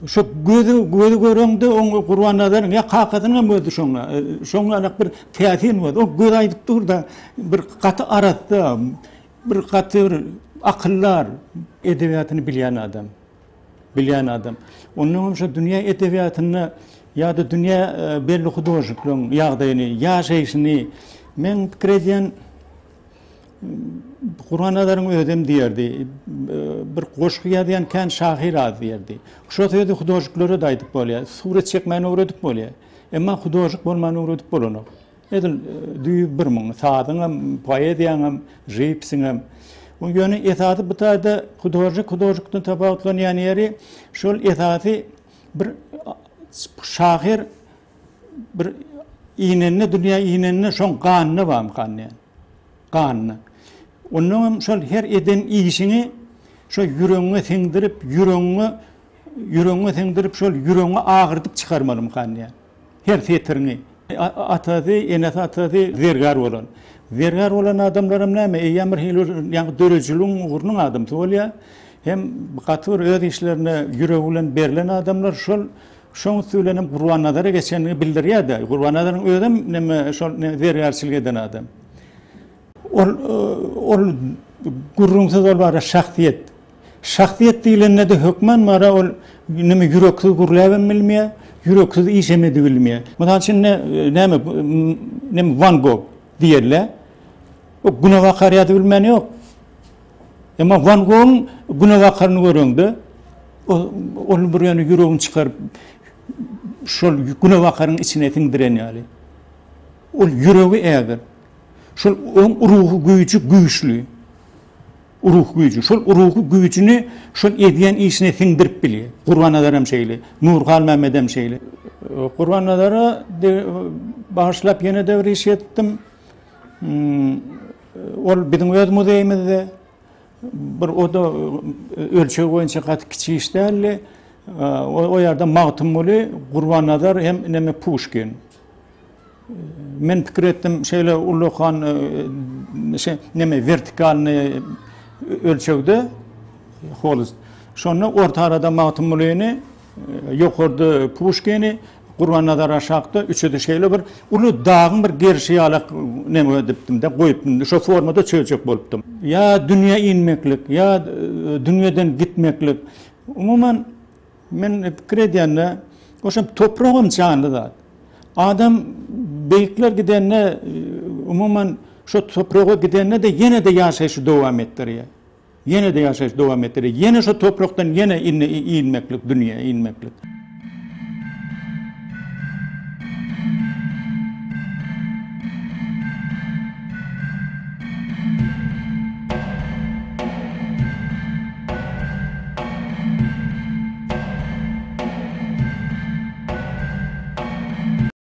Şo gözi gözi göreňde oň Gurbannazaryň ýa kakasynyňam gözi şoňa şoňa bir täsin göz. O göz aýdyp dur-da bir gaty arassa, bir gaty bir akyldar edebiýatyny bilýän adam. Bilýän adam. Onnoňam şo dünýä edebiýatynda ýa-da dünýä belli hudožnikleriň ýagdaýyny, ýaşaýşyny men pikir edýän Gurbannazaryň özem diýerdi, bir goşgy ýazýan kän şahyr az diýerdi. Şo sözi hudožniklere-de aýdyp bolýar. Surat çekmäni öwredip bolýar. Emma hudožnik bolmany öwredip bolanok. Edil düýbi bir muň, sazyňam, poeziýaňam, žiwopisiňem. Ýöne esasy bu taýda hudožnik hudožnikden tapawutlanýan ýeri şol esasy bir şahyr bir inende dünýä inende şoň ganyna barmykan diýen. Ganyna. Onnoňam şol her eden işiňi şo ýüregiňe siňdirip, ýüregiňe ýüregiňe siňdirip şol ýüregiňi agyrdyp çykarmalymykan diýen. Her setiriňi. Atasy, enesi atasy zergär bolan. Zergär bolan adamlaram näme, eýýäm bir hili bir ýaňky döredijiligiň ugrunyň adamsy bolýar. Hem gaty bir öz işlerine ýüregi bilen berlen adamlar şol şoň üsti bilen hem Gurbannazara geçenini bildirýär-de. Gurbannazaryň özem neme şol zergärçilik eden adam. Ol ol gürrüňsiz ol bara şahsyýet. Şahsyýet diýlende-de hökman bara ol neme ýüreksiz gürläbem bilmeýär, ýüreksiz işem edibilmeýär. Mysal üçin ne näme neme Wan Gog diýerler. O günebakar ýazyp bilmän ýok. Emma Wan Gogyň günebakaryny göreňde ol bir ýöne ýüregini çykaryp şol günebakaryň içine siňdiren ýaly. Ol ýüregi ägirt. Şol oň ruhy güýji güýçli. Ruhy güýji. Şol ruhy güýjüni şol edýän işine siňdirip bilýär. Gurbannazar hem şeýle. Nury Halmämmet hem şeýle. Gurbannazara bagyşlap ýene-de bir iş etdim. Ol biziň öz muzeýimizde. Bir o-da ölçeg boýunça gaty kiçi iş däldi. O ýerde Magtymguly, Gurbannazar hem neme Puşkin. Men pikir etdim, şeýle ullakan şe neme wertikalnyý ölçegde holst. Şonda orta arada Magtymgulyny, ýokarda Puşkini, Gurbannazar aşakda, üçüsi şeýle bir uly dagyň bir gerşi ýalak neme edipdim-de, goýupdym. Şo formada çözjek bolupdym. Ýa dünýä inmeklik, ýa dünýeden gitmeklik. Umuman, Men pikir edýän-de, oşam topragam janly zat. Adam beýikler gidende, umuman, şo topraga gidende-de ýene-de ýaşaýşy dowam etdirýär. Ýene-de ýaşaýşy dowam etdirýär. Ýene şo toprakdan ýene inmeklik, dünýä inmeklik.